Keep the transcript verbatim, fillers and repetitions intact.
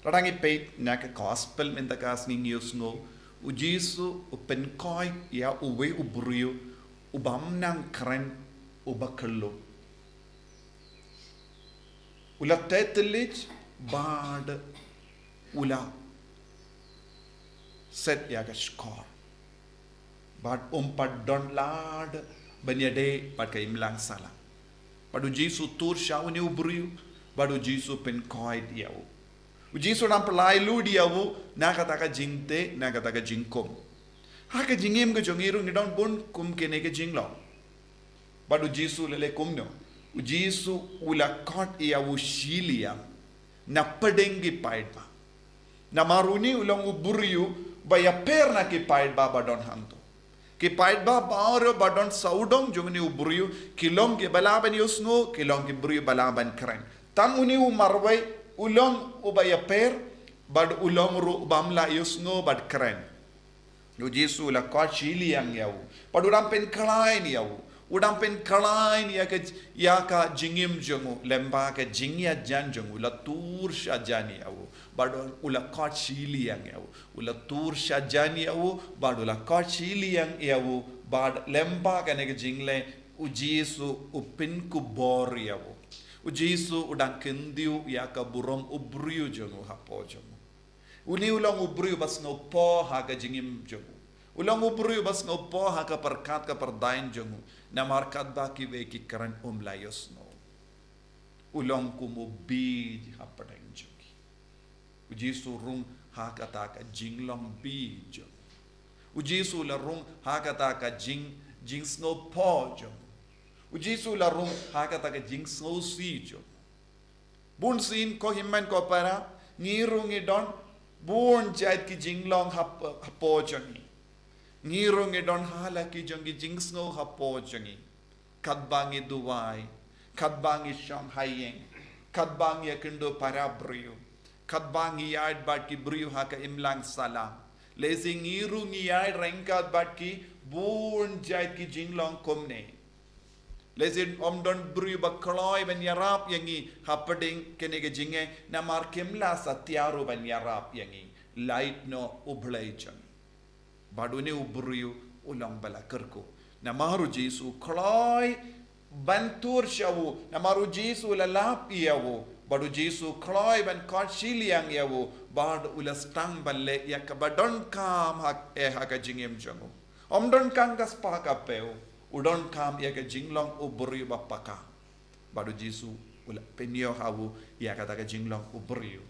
Lada ngi peit na ka gospel mynta ka sngi ngi ïohsngew, u Jisu u pynkoit ïa uwei u briew u bym nang kren, u ba khlum. U la teh tylli bad u la set ïa ka shkor. Bad um pat don lad ban ïadei bad ka imlang sahlang. Bad u Jisu tur sha une u briew, bad u Jisu pynkoit ïa u. U Jisu u nang pynlait lut ïa u na kata ka jingteh, na kata ka jingkum. Ha ka jingim ka jong ngi ruh ngi don bun kum kine ka jinglong. Bad u Jisu u la leh kumno? U Jisu u la koit ïa u shiliang na pdeng ki paidbah. Namar une u long u briew ba ïapher na ki paidbah ba don hangto. Ki paidbah baroh ba don sawdong jong une u briew, ki long ki ba lah ban ïohsngew, ki long ki briew ba lah ban kren. Tang une u marwei u long u ba ïapher, bad u long ruh u bym lah ïohsngew bad kren. U Jisu u la koit shiliang ïa u. Bad u dang pynkhlaiñ ïa u. U dang pynkhlaiñ ïa ka, ïa ka jingim jong u. Lyngba ka jingïajan jong u, u la tur shajan ïa u. Bad u la koit shiliang ïa u. U la tur shajan ïa u. Bad u la koit shiliang ïa u. Bad lyngba kane ka jingleh, u Jisu u pynkupbor ïa u. U Jisu u dang kyntiew ïa ka burom u briew jong u hapoh jong u. Une u long u briew ba sngewpoh ha ka jingim jong u. U long u briew ba sngewpoh ha ka pyrkhat ka pyrdain jong u. Namar katba kiwei ki kren um lah ïohsngew. U long kum u bieit hapdeng jong ki. U Jisu u rung ha kata ka jinglong bieit jong u. U Jisu u la rung ha kata ka jing, jingsngewpoh jong u. U Jisu u la rung ha kata ka jingsngewsih jong u. Bun sien ko hynmen ko para, ngi ruh ngi don bun jait ki jinglong hap-, hapoh jong ngi. Ngi ruh ngi don ha la ki jong ki jingsngew hapoh jong ngi. Katba ngi duwai, katba ngi shong ha ïing, katba ngi ïakynduh para briew, katba ngi ïaid bad ki briew ha ka imlang sahlang. Lehse ngi ruh ngi ïaid ryngkat bad ki bun jait ki jinglong kumne. Lehse ym don briew ba kloi ban ïarap ïa ngi hapdeng kane ka jingeh, namar kim lah satia ruh ban ïarap ïa ngi. Lait noh U Blei jong ngi. Bad une u briew u long ba la kyrkhu. Namar u Jisu u kloi ban tur sha u, namar u Jisu u la lap ïa u, bad u Jisu u kloi ban koit shiliang ïa u, bad u la sdang ban leh ïa kaba donkam ha, eh, ha ka jingim jong u. Ym donkam ka spah ka phew, u donkam ïa ka jinglong u briew ba paka. Bad u Jisu u la pynïoh ha u ïa kata ka jinglong u briew.